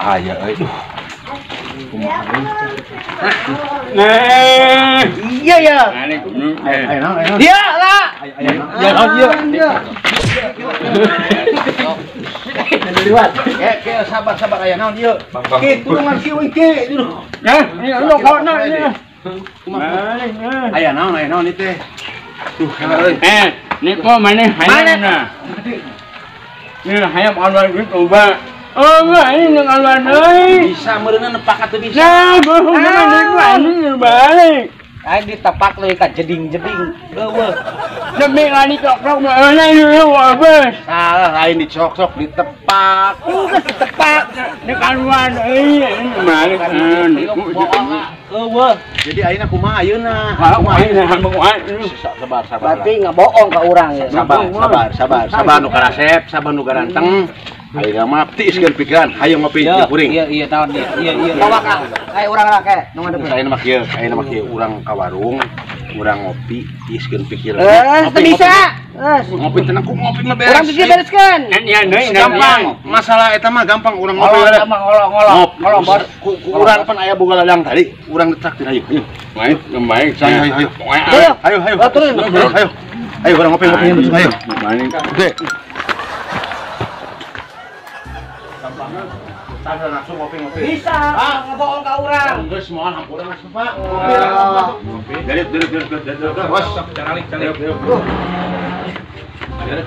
Aya euy duh. Kumaha euy. Nah, iya ya. Ayo naon ayo. Dia lah. Ayo naon ieu. Liwat. Ke sabar sabar aya naon ieu. Ki tulungan ki euy ki. Nah, ini lu kona ini. Kumaha? Aya naon ieu teh. Duh, euy. Ni kok mana hayam na. Ni hayam alwan duit loba. Oh, ini alwan euy. Bisa meureunna nepak atuh bisa. Nah, bohong mana ni balik. Aing ditepak leuy ka jeding-jeding. Eueuh. Demi lani cok-cok mah euy eueuh. Salah lain dicok-cok ditepak. Geus ditepak. Ni kaluan euy. Balik. Eueuh. Jadi ayeuna kumaha ayeuna? Kumaha ayeuna kumaha? Sabar sabar. Berarti ngabohong ka urang ya. Sabar sabar sabar. Sabar nu karasep, sabar nu garanteng. Ayeuna mah tiiskeun pikiran, hayang ngopi jeung kuring. Iya iya naon ieu. Iya iya. Tawak ah. Ayo urang lah ke. Nu ngadep. Ayeuna mah kieu, ayeuna mah kieu urang ka warung, urang ngopi tiiskeun pikiran. Eh, teu bisa. Ngopi tenang ku ngopi mah beres. Urang geus bereskeun. Gampang. Masalah eta mah gampang urang ngopi. Ngolong ngolong ngolong. Ku urang pan aya boga ladang tadi, urang ditraktir ayo. Ayo. Baik, baik. Ayo ayo. Ayo ayo. Ayo. Ayo urang ngopi ngopi ayo. Oke. Gampangnya langsung ngopi-ngopi. Bisa, ngebohong ka urang. Geus moal hampura langsung, Pak. Ngopi. Dari bos. Calik calik. Dari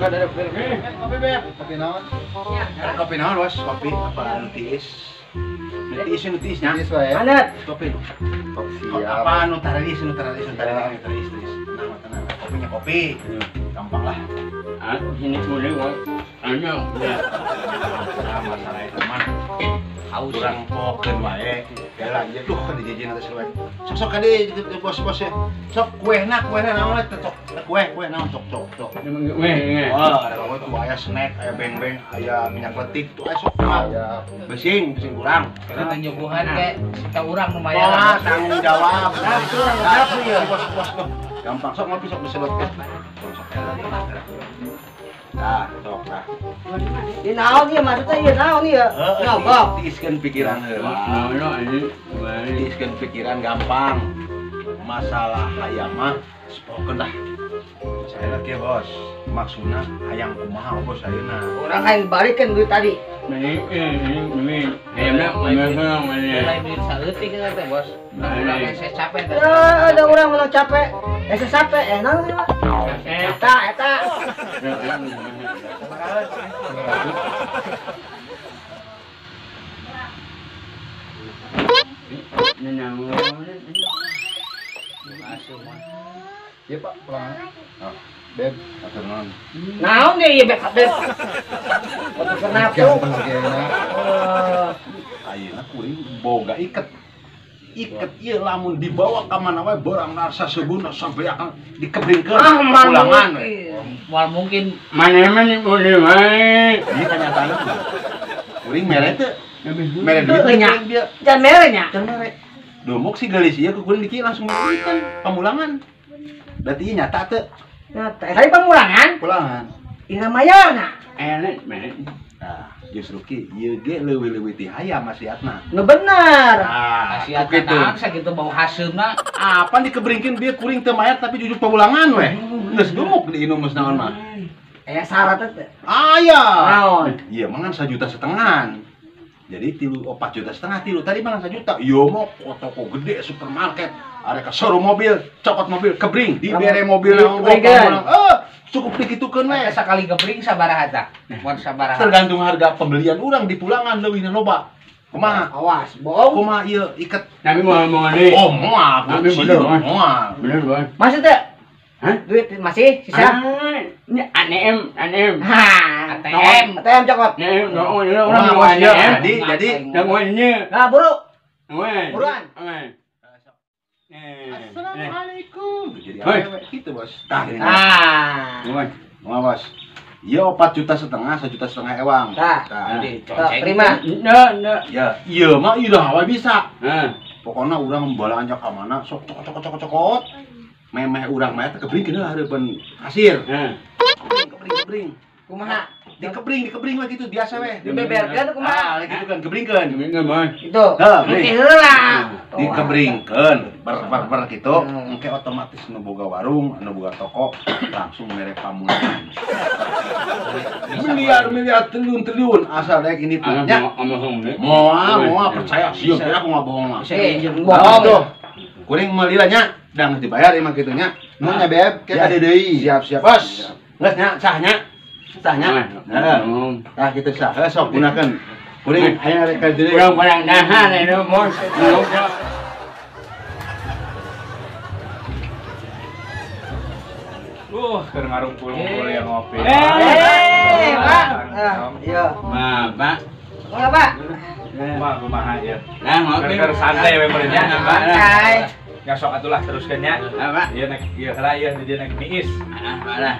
dari. Kopi, Beb. Kopi naon? Kopi naon, Bos? Kopi apa anu tiis? Nu tiis nu tiis nya. Tiis wae. Anet. Kopi. Apa anu tararis nu tararis nu tararis tiis. Tenang, tenang. Kopinya kopi. Gampang lah. Ah, sini boleh, Bos. Anu. Masalah itu mah kurang pokeun wae. Geula ieu duh kan dijejin atas wae. Sok-sok ka dieu bos-bos ya. Sok kuehna kuehna naon teh sok. Kue kue naon sok sok sok. Kue. Wah, ada kue tuh aya snack, aya beng-beng, aya minyak letik tuh aya sok. Aya besing, besing kurang. Karena nyuguhan ke kita urang lumayan. Wah, tanggung jawab. Tanggung jawab bos-bos tuh. Gampang sok ngopi sok disedot teh. Sok. Nah, sok nah. Ini naon ieu maksudnya ieu naon ieu? Ngobok. Tiiskeun pikiran heula. Tiiskeun pikiran gampang. Masalah hayam mah spoken lah. Saya lagi bos, maksudna hayang kumaha bos ayeuna. Urang hayang balikeun duit tadi. Ini hayamna mulai duit saeutik teh bos. Urang hese capek teh. Ada urang menang capek. Hese capek naon ieu? Eta eta. Iya Pak, pulang. Oh, Beb, atur naon. Naon deui ieu Beb? Beb. Otot Ayeuna kuring boga iket. Iket ieu lamun dibawa ka mana wae barang narsa seubuna sampai akan dikebringkeun pulangan we. Moal mungkin mana mah boleh wae. Ieu kanyataanna. Kuring mere teu. Mere duit nya. Jangan mere nya. Jangan mere. Domok si geulis ieu ku kuring diki langsung beuikeun pamulangan. Berarti ieu nyata teu? Nyata. Tadi pamulangan? Pulangan. Ira mayarna. Enak, mere. Nah, justru ki ieu ge leuwih-leuwih ti hayam masiatna. Nu bener. Nah, masiatna naon sakitu bau haseumna. Apa dikebringkeun bieu kuring teu mayar tapi jujur pamulangan weh. Geus dumuk diinum geus naon mah. Aya syarat teh. Aya. Naon? Ieu mah ngan 1,5 juta. Jadi tilu 4,5 juta tilu tadi mah 1 juta. Ieu mah toko gede supermarket, ada ka showroom mobil, cokot mobil, kebring, dibere mobil naon cukup dikitukeun we. Sakali gebring sabaraha tah? Mun sabaraha? Tergantung harga pembelian urang di pulangan leuwihna loba. Kumaha? Awas, bohong. Kumaha ieu iket? Nami moal moal deui. Oh, moal. Nami bener, moal. Bener, Bang. Masih teu? Hah? Duit masih sisa? Ini ATM, ATM. Hah, ATM. ATM cokot. ATM, urang mau ATM. Jadi jadi nah, buru. Buruan. Assalamualaikum. Jadi awewe gitu, Bos. Tah, ah. Kumaha, Bos? Ieu 4,5 juta, 1,5 juta ewang. Tah. Terima. Ya, ieu mah iraha wae bisa. Pokona urang balanja ka mana sok cokot cokot cokot cokot. Memeh urang mah teh kebringkeun heula hareupeun kasir. Kebring kebring. Kumaha? Dikebring we gitu biasa we. Dibeberkeun kumaha? Ah, gitu kan kebringkeun. Kebringkeun, Boy. Itu. Heuh, heula. Dikebringkeun, ber gitu. Engke otomatis nu boga warung, nu boga toko langsung mere pamungan. Miliar-miliar triliun-triliun asal daek ini tuh nya. Moal percaya sieun aku nggak bohong mah. Bohong tuh. Kuring meuli lah nya, dang dibayar emang kitu nya. Nuhun nya Beb, ke ada deui. Siap-siap, Bos. Geus nya sahnya. Sahnya. Heeh. Tah kitu sah. Heuh sok gunakeun. Kuring aya rek ka deui. Urang barang nahan eta mos. Keur ngarumpul-ngumpul ya ngopi. Pak. Iya. Ma, Pak. Kumaha, Pak? Kumaha kumaha ya. Nah, ngopi. Keur santai we meureun nya. Santai. Ya sok atulah teruskeun nya. Pak. Ieu naik ieu heula ieu di dieu naik miis. Ah, Pak lah.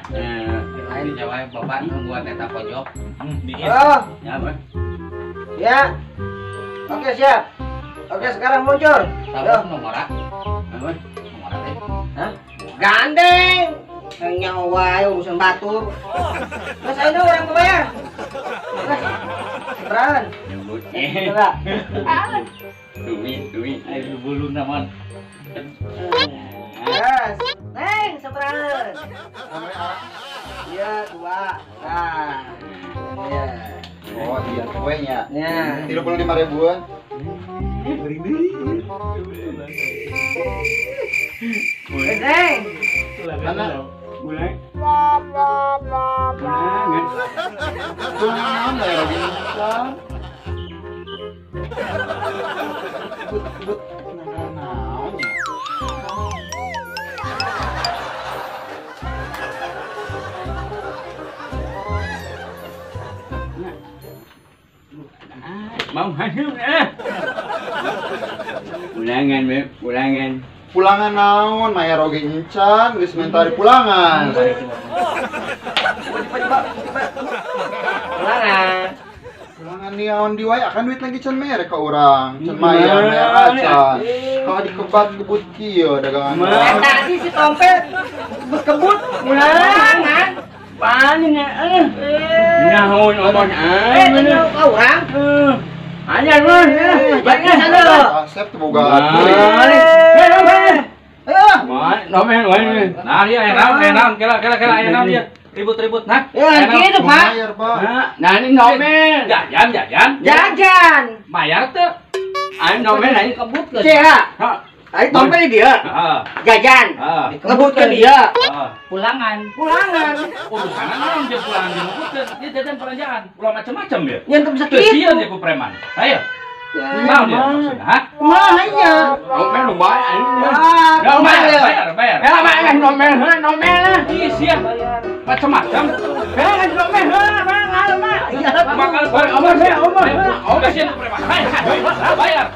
Lain jawae bapak nungguan eta pojok. Miis. Oh. Ya, Pak. Ya. Oke, siap. Oke, sekarang muncul. Sabar nomora. Apa? Nomora teh. Hah? Gandeng. Nyawa urusan batur. Mas ayo orang kebayar. Mas. Beran. Nyebut. Coba. Duit. Ayo buluna mon. Yes. Neng, seberan. Iya, dua. Nah. Iya. Oh, iya, kuenya. Ya. 35 ribuan. Neng. Mana? Mulai. Pulang naon lah ya Robinson. But naon ya? Mau hasil eh. Pulangan, Beb, pulangan. Pulangan naon, mayar oge encan, geus minta di pulangan. Pulangan. Pulangan naon di wae akan duit lagi can mere ka urang, can mayar mayar acan. Kalau dikebat-kebut kieu dagangan. Tadi si tompel kebut pulangan. Paling eh. Naon omong eh. Ka urang. Anyar mah. Banyak sana. Asep teu boga duit. Ayo. Nomen wae. Nah, ieu aya naon, kela aya naon ieu. Ribut-ribut nah. Ya gitu, Pak. Bayar, Pak. Nah, ini nomen. Jajan. Jajan. Bayar teu? Aing nomen aing kebutkeun. Cia. Aing tompel dia. Heeh. Jajan. Ngebutkeun dia. Pulangan. Pulangan. Urusan naon dia pulangan dingebutkeun? Dia jajan belanjaan. Ulah macam-macam ya. Nya teu bisa kitu. Sieun ya ku preman. Ayo. Naon dia maksudna? Hah? Kumaha nya? Nomen lumayan aing. Bayar, bayar. Ya, bayar nomen, nomen. Ih, sia. Macam-macam. Eh, nomen, bang, alma. Bakal omor saya, omor. Omor sieun ku preman. Bayar.